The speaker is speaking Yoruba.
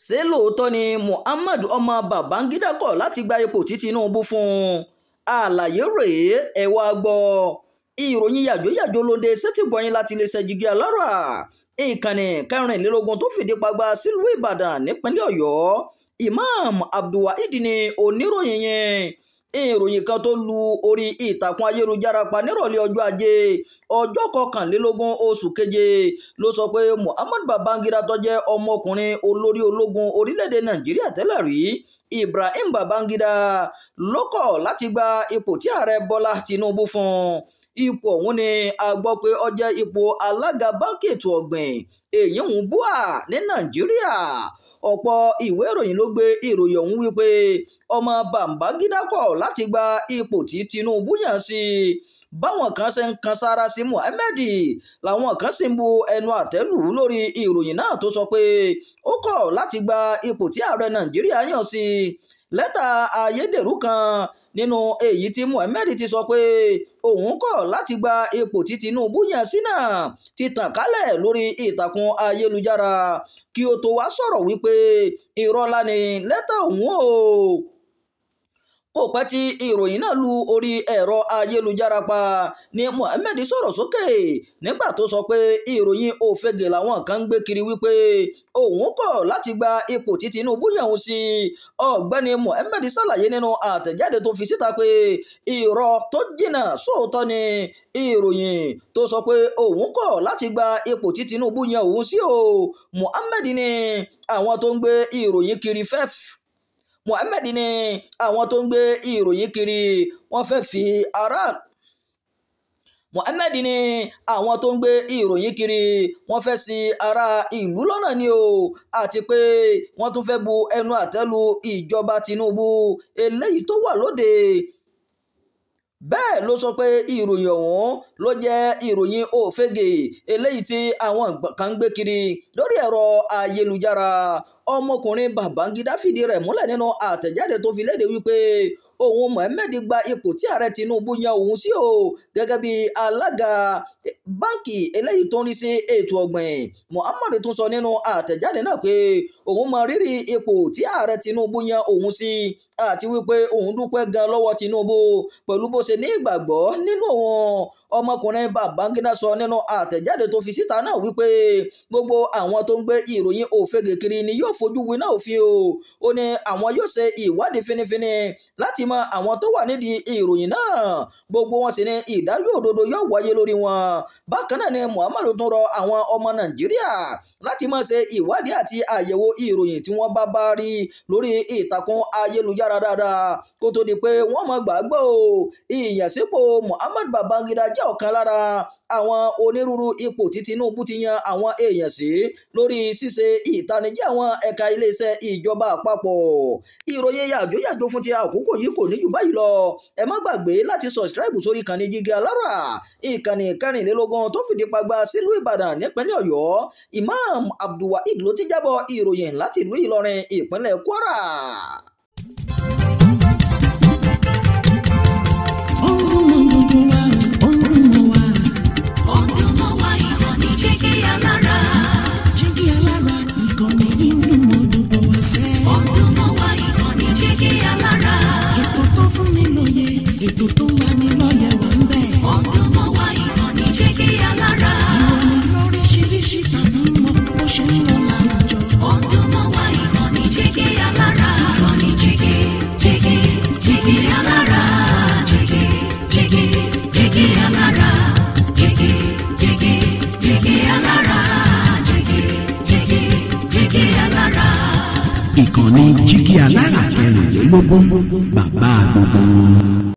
Ṣé lóòótọ́ ni Muhammad ọmọ Babangida kọ̀ láti gba ipò tí Tinubu fún un? Àlàyé rèé, ẹ wá gbọ́. Ìròyìn yàjóyàjó lóde sétígbọ̀nyìn láti iléeṣẹ́ Jígí Alárà, ìkànnì 24 tó fìdí pagbá sílùú Ìbàdàn nípínlẹ̀ Ọ̀yọ́. Imam Abdulwaheed ni oníròyìn yẹn. Ìròyìn kan tó lu orí ìtàkùn ayélujára pa nírọ̀lẹ́ ọjọ́ ajé ọjọ́ 21 oṣù keje ló sọ pé Muhammad Babangida tó jẹ́ ọmọkùnrin olórí ológun orílẹ̀-èdè Nàìjíríà tẹ́lẹ̀ rí, Ibrahim Babangida, ló kọ̀ láti gba ipò tí ààrẹ Bọ́lá Tinubu fún un. Ipò ọ̀hún ni a gbọ́ pé ó jẹ́ ipò alága báńkì ètò ọ̀gbìn èyí ń búà ní Nàìjíríà. Ọ̀pọ̀ ìwé ìròyìn ló gbé ìròyìn ọ̀hún wípé ọmọ Babangida kọ̀ láti gba ipò tí Tinubu yàn sí. Báwọn kan ṣe ń kan sára sí Muhammed làwọn kan sì ń bu ẹnu àtẹ́ lù ú lórí ìròyìn náà tó sọ pé ó kọ̀ láti gba ipò tí ààrẹ Nàìjíríà yàn sí. Lẹ́tà ayédèrú kan nínú èyí tí Muhammed ti sọ pé òun kọ̀ láti gba ipò tí Tinubu yàn sí náà ti tàn kálẹ̀ lórí ìtàkùn ayélujára kí ó tó wá sọ̀rọ̀ wípé irọ́ ńlá ni lẹ́tà òun o. Kò pẹ́ tí ìròyìn náà lu orí ẹ̀rọ ayélujára pa ni Muhammed sọ̀rọ̀ sókè nígbà tó sọ pé ìròyìn òfegè làwọn kan ń gbé kiri wípé òun kọ̀ láti gba ipò tí Tinubu yàn òun sí. Ọ̀gbẹ́ni Muhammed ṣàlàyé nínú àtẹ̀jáde tó fi síta pé irọ́ tó jìnnà sóòótọ́ ni ìròyìn tó sọ pé òun kọ̀ láti gba ipò tí Tinubu yàn òun sí o. Muhammed ní àwọn tó ń gbé ìròyìn kiri fẹ́ Muhammed ní àwọn tó ń gbé ìròyìn kiri wọ́n fẹ́ fi ara Muhammed ní àwọn tó ń gbé ìròyìn kiri wọ́n fẹ́ ṣì ará ìlú lọ́nà ni o, àti pé wọ́n tún fẹ́ bu ẹnu àtẹ́ lu ìjọba Tinubu eléyìí tó wà lóde. Bẹ́ẹ̀ ló sọ pé ìròyìn ọ̀hún ló jẹ́ ìròyìn òfegè eléyìí tí àwọn kan ń gbé kiri lórí ẹ̀rọ ayélujára. Ọmọkùnrin Babangida fìdí rẹ̀ múlẹ̀ nínú àtẹ̀jáde tó fi léde wípé òun Muhammed gba ipò tí ààrẹ Tinubu yan òun sí o gẹ́gẹ́ bí alága báńkì eléyìí tó ń rí sí ètò ọ̀gbìn. Muhammed tún sọ nínú àtẹ̀jáde náà pé òun mọ rírì ipò tí ààrẹ Tinubu yan òun sí àti wípé òun dúpẹ́ gan lọ́wọ́ Tinubu pẹ̀lú bó ṣe ní ìgbàgbọ́ nínú òun. Ọmọkùnrin Babangida sọ nínú àtẹ̀jáde tó fi síta náà wípé gbogbo àwọn tó ń gbé ìròyìn òfegè kiri ni yóò fojú winá òfin o. Ó ní àwọn yóò ṣe ìwádìí finifini láti mọ àwọn tó wà nídìí ìròyìn náà, gbogbo wọn sì ní ìdájọ́ òdodo yóò wáyé lórí wọn. Bákan náà ni Muhammadu tún rọ àwọn ọmọ Nàìjíríà láti máa ṣe ìwádìí àti àyẹ̀wò ìròyìn tí wọ́n bá rí lórí ìtàkùn ayélujára dáadáa kó tó di pé wọ́n máa gbàgbọ́ o. Ìyànsípò Muhammad Babangida jẹ́ ọ̀kan lára àwọn onírúurú ipò tí Tinubu ti yan àwọn èèyàn sí lórí ṣíṣe ìtanijí àwọn ẹ̀ka iléeṣẹ́ ìjọba àpapọ̀. Ìròyìn yàjóyàjó fún ti àkókò yìí kò ní jù báyìí lọ. Ẹ má gbàgbé láti subscribe sórí ìkànnì Jígí Alárà, ìkànnì 24 tó fìdí pagbá sílùú Ìbàdàn nípínlẹ̀ Ọ̀yọ́. Imam Abdulwaheed ló ti jábọ̀ ìròyìn láti ìlú Ìlọrin, ìpínlẹ̀ Kwara. Ó ń dún mọ́ gbogbo wa, ó ń dún mọ́ wa. Ó ń dún mọ́ wa, ìkànnì Jígí Alárà. Jígí Alárà, ìkànnì yìí ń dún mọ́ gbogbo wa sẹ́. Ó ń dún mọ́ wa, ìkànnì Jígí Alárà. Ètò tó fún ni lóye, ètò tó ń lani lọ́yẹ̀ wà ń bẹ̀. Ó ń dún mọ́ wa, ìkànnì Jígí Alárà. Ìròyìn lóríṣiríṣi tàbí mọ bó ṣe ń lọ láwùjọ. Ó ń dún mọ́ wa, ìkànnì Jígí Alárà. Ìkànnì Jígí, Jígí, Jígí Alárà. Jígí, Jígí, Jígí Alárà. Jígí, Jígí, Jígí Alárà. Jígí, Jígí, Jígí Alárà. Ìkànnì Jígí Alárà 24, bàbá gbogbo wọn.